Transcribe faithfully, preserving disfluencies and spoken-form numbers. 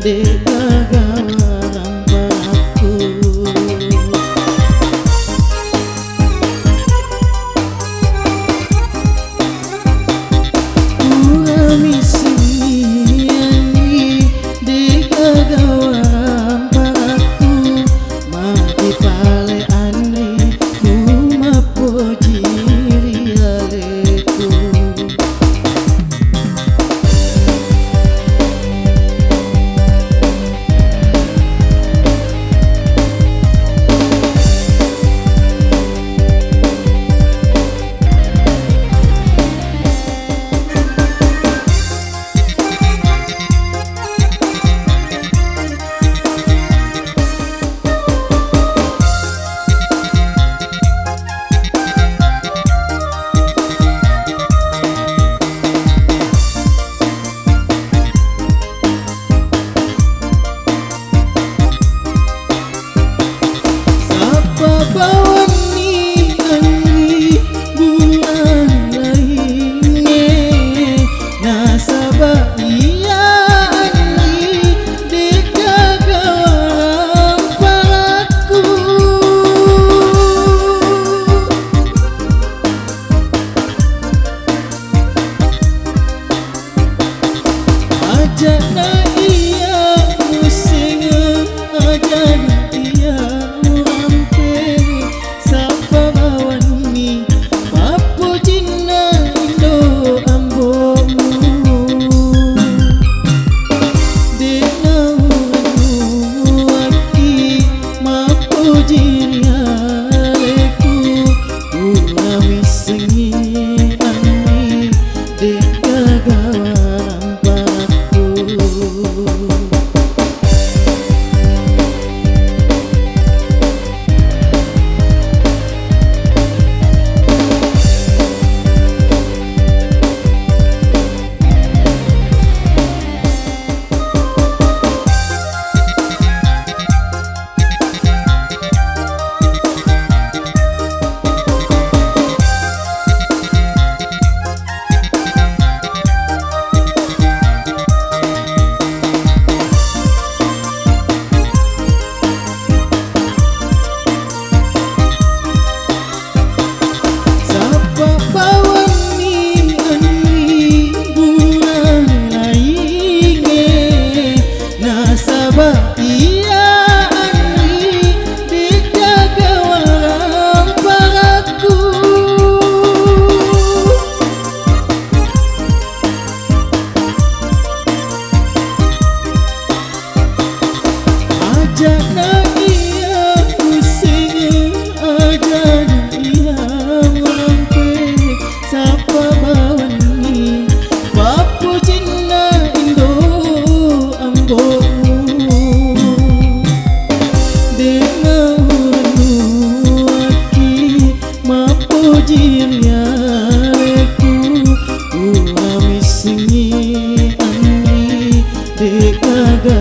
De'gaga waramparakku. Pura missengngi anri, de'gaga waramparakku. Magi pale anri, ku mappoji ri aleku. Sappa bawanni anri burang laingnge, nasaba iya anri de'gaga waramparakku. Aja'na iya musengnge, aja'na iya murampe, sappa bawanni pappojinna indo ambo'mu. De'na urennuakki mappoji ri aleku, pura missengngi anri, de'gaga waramparakku. Sappa bawanni anri burang laingnge, nasaba iya anri de'gaga waramparakku. Aja'na iya musengnge, aja'na iya murampe, sappa bawanni pappojinna indo ambo'mu. De'na urennuakki mappoji ri aleku, pura missengngi anri, de'gaga